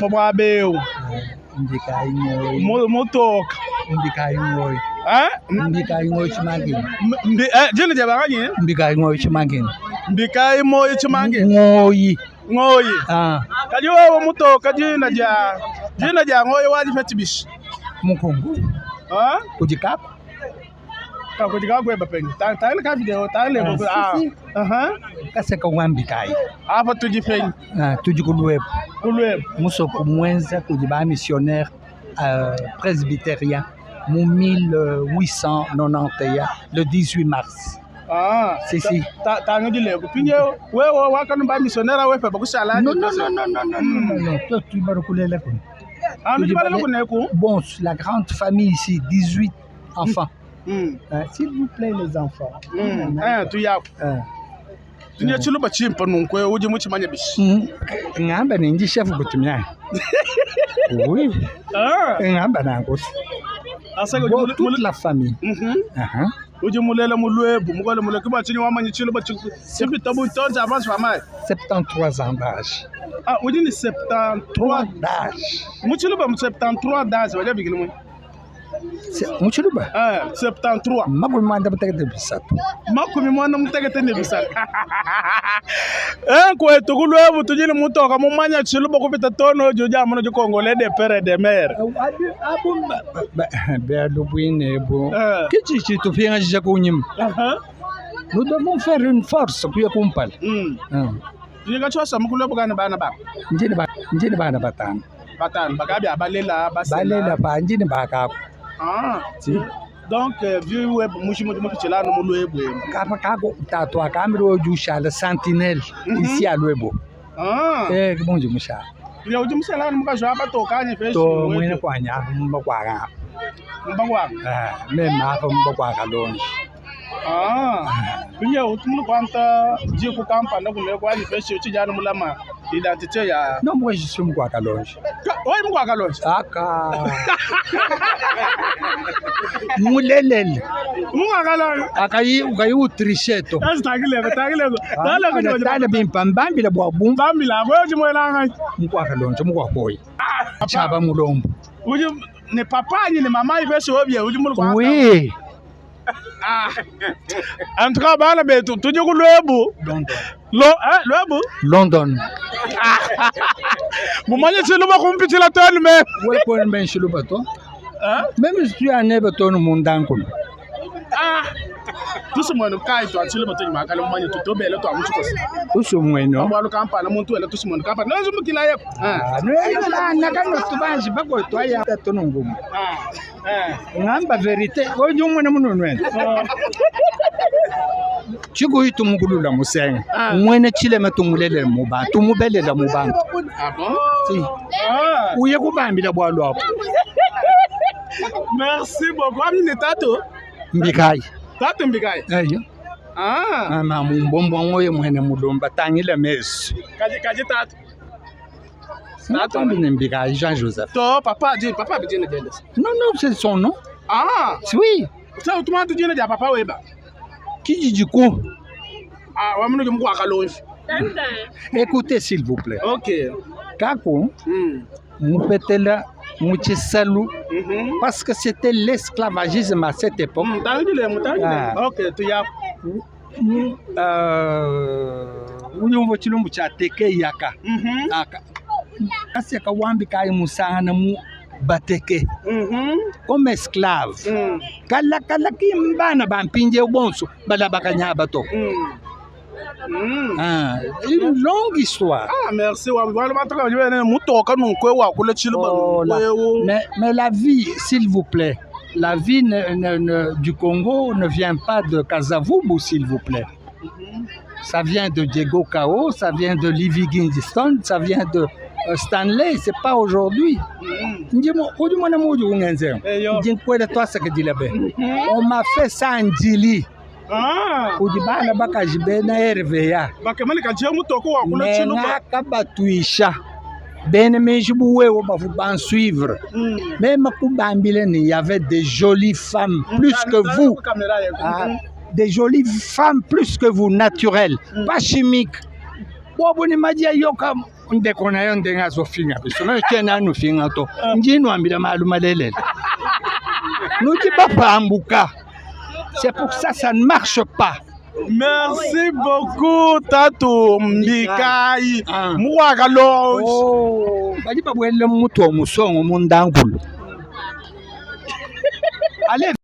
tshimpe muaba eu. Mbikayi ngoyi. Mutoka. Mbikayi ngoyi. Eh? Mbikayi ngoyi chimangini. Mbi eh jina dia banganyi? Mbikayi ngoyi chimangini. Mbikayi moyi chimangini. Ngoyi. Ngoyi. Ah. Kadi wewe mutoka jina dia jina dia ngoyi wajipeti bishi. Mukungu. Ah? Kujikapo. Kakudi kakweba penyi. Tangile ka video, tangile ko. Ah. Aha. Kaseka wambikayi. Apa tudi penyi. Ah, tudi ku Luebo. Ku Luebo. Musoko mwenza kudi ba missionnaire euh, presbytérien mu 1891 le 18 mars. Ah, Si, si. Tangile leko. Pinye wewe wakanu ba missionnaire wepe bakushala. Non non non non non non non non. Toi tu vas reculer là. Ah, nous balele kuneku. Bon, la grande famille ici, 18 enfants. Mm. Hein, S'il vous plaît les enfants. Mm. Eh, tuyaku. Hein. Tunye tshiluba tshimpe nunku eu udi mutshimanye bishi. Mm. Ngamba ni ndi chef kutumia. Oui. Ah. Ngamba nangu. Asaka Bon, toute la famille. Mhm. Uh-huh. Udi mulele mu Luebu, mukole mule kuba tshinyi wamanyi tshiluba tshipita butonzi avance famai. 73 ans d'âge. Ah, udi ni 73 d'âge. Mu tshiluba mu 73 d'âge baja bikili mu. Mu tshiluba? Eh, 73. Makumi mwanda mutekete bisatu. Makumi mwanda mutekete ne bisatu. Eh, kwetu ku Luebu tudi ni mutoka mumanya tshiluba kupita tono udi amuno di Congolais de père et de mère. Abu belo bwine bu. Eh. Kichi chitupinga kunyima. Uh-huh. Nous devons faire une force kuya kumpala. Mm. Mm. Tudi katshosa mu ku Luebu kana bana ba. Njini ba njini bana batano. Batano bakabi abalela basela. Balela pa njini bakako. Ah. Si. Donc euh, vieux web mushi muji mupitshila anu mu Luebu emu. Kapa kako tatu akambira ojushala sentinelle ici à Luebo. Ah. Eh bonje mushala. Ya udi musela anu mukaji wa batoka anyi peshi? To mwene kwanya mbakwaka. Mbakwaka. Eh meme afa mbakwaka lonje. Ah. Pinye utumulu kwanta jiku kampanda kule kwanyi peshi uchijana mulama identité ya Non moi je suis mkwaka lonje. Oyi mkwaka lonje. Aka. Mulelele. Mkwaka lonje. Akayi ukayi utricheto. Azitangile tangile. Tale Tale tale bimpa mbambila bwa bumba. Mbambila wewe jimwelanga. Mkwaka lonje mkwakoyi. Chaba mulombo. Udi ne papa anyi ne mama ipeshi obye udi mulu kwanta. Oui. Ah. En tout cas bana betu tudi ku Luebu. London. Lo eh Luebu. London. Mumanye tshiluba kumpitshila tonu me. Wewe kwa mbe shiluba to. Eh? Meme si tu anebe tonu mundankulu. Ah. Tusu mwenu kai twa tshiluba toni makala mumanye tutobele twa muchikosi. Tusu mwenu. Bwalu kampala muntu wele tusu mwenu kampala. Nozu mukila yeko. Ah, no nakano tubanji bako twaya tonu ngumu. Ah. Eh. Ngamba verite, ojo mwana muno nwene. Chikuyi tumukulula musenga. Ah. Mwene chilema tumulele muba, tumubelela mubantu. Ah bon? Si. Ah. Uye kubambila bwalu apo. Merci beaucoup. Ami ne tatu. Mbikai. Tatu mbikai. Eyo. Ah. Ama mumbombo ngoye mwene mulomba tangile mesu. Kaji kaji tatu. Tatu ne mbikai Jean Joseph. To papa di papa bijine jende. Non non, c'est son nom. Ah. Oui. Sa utuma tujine ja papa weba. Kijiji ko. Ah, wamunuki mkwaka lonje. Écoutez s'il vous plaît. Ok. Kako Mm. mupetela muchisalu Mhm. parce que c'était l'esclavagisme à cette époque. Mm, tangile mutangile. Ah. Ok, tuya. Mm, euh, uyumva chilumbu cha teke yaka Mhm. aka kaseka wambi kai musana mu bateke Mhm. comme esclave Mm. kala kala kimbana bampinje bonso bala bakanya bato Mm. Mm. ah, une longue histoire Ah, merci. Wa wa batoka bene mutoka nunkwe wa kule chiluba Oh là. nunkwe. Mais, mais la vie, s'il vous plaît, la vie ne- ne- ne- du Congo ne vient pas de Kasavubu, s'il vous plaît. Ça vient de Diego Cao, ça vient de Livy Kingston, ça vient de euh, Stanley, c'est pas aujourd'hui. Ndimo- udi mwana muji ungenze. Eyo. Ndi nkwele twasakidila be. On m'a fait ça en Dili. Ah. Udi bana bakaji bena RVA. Bakemani kaje mutoko wa kule chiluba. Nengakabatuisha. Bene meji buwewe bavu bansuivre. Mm. Même Koubambile, il y avait des jolies femmes, plus que vous. Ah, des jolies femmes plus que vous, naturelles, pas chimiques. Bobo ni madia yoka. Ndeko na yo ndenge azofinga biso nayo tie nanu finga to ndinwambila malu malelela nudi bapambuka. C'est pour ça, ça ne marche pas. Merci beaucoup tatu Mbikai. Ah. Muwaka longe. Oh, badi babwele mutu wa musongo mundankulu. Allez.